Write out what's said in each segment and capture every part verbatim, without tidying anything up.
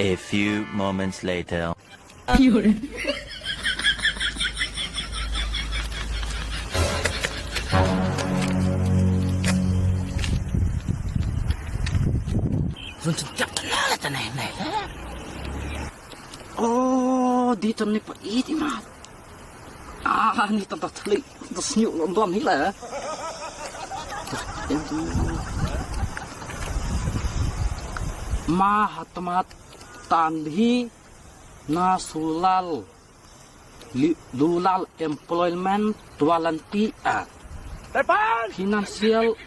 A few moments later. Zun sentiap tenang lah tanah ni. Oh, di tempat ini mah. Ah, ni tanta tlik, tas nyuk london hi la. Mahatmat Tandhi na sulal li, lulal employment tualanti a. Financial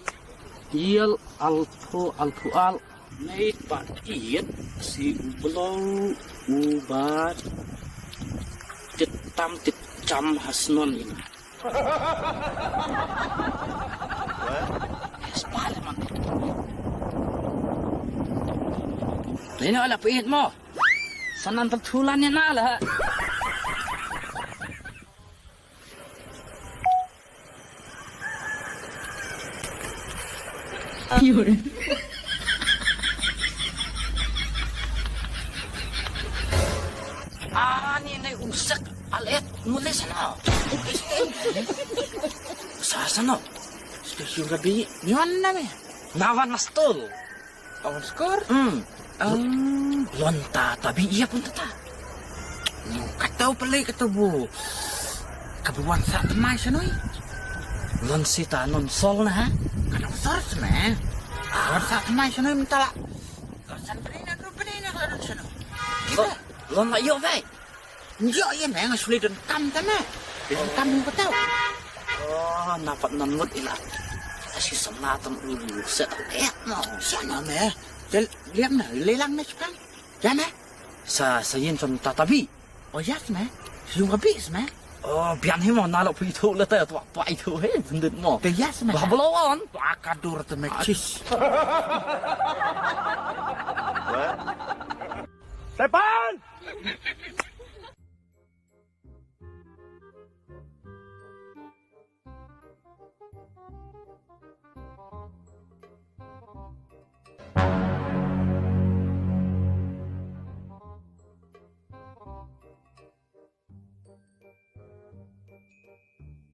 year alpho alpho al. Nei pa iet si u blo u ba tit tam tit cham ha snon ina. Spal man. Lino ala pa iet mo. Sanan ta thulan ina la. Ani nei umsek alet mule sana. Sa sana. Station rabi. Ni wan na me. Nawan mastul. Awan skor? Hmm. Um, lon ta tabi ia pun tata. Kata u pelai kata bu. Kabuan sa temai sanoi. Lon sita non sol na ha. Kana sor sene. Awan sa temai sanoi mentala. Kasan beri na dulu beri na kalau seno. Kita. Lon la yo vai. Njo ye me nga suli don kam ta me. Don kam ko tau. Oh, na pat nan mut ila. Asi sana tam u set eh no. Sana me. Jel liam na lelang me chukang. Ya me. Sa sa yin ton tatabi. Oh yes me. Yung abi me. Oh, bian hi mo na lo pi thu le ta tua tua itu he bendit mo. Te yes me. Ba belon. Tua kadur te me chis. Sepan.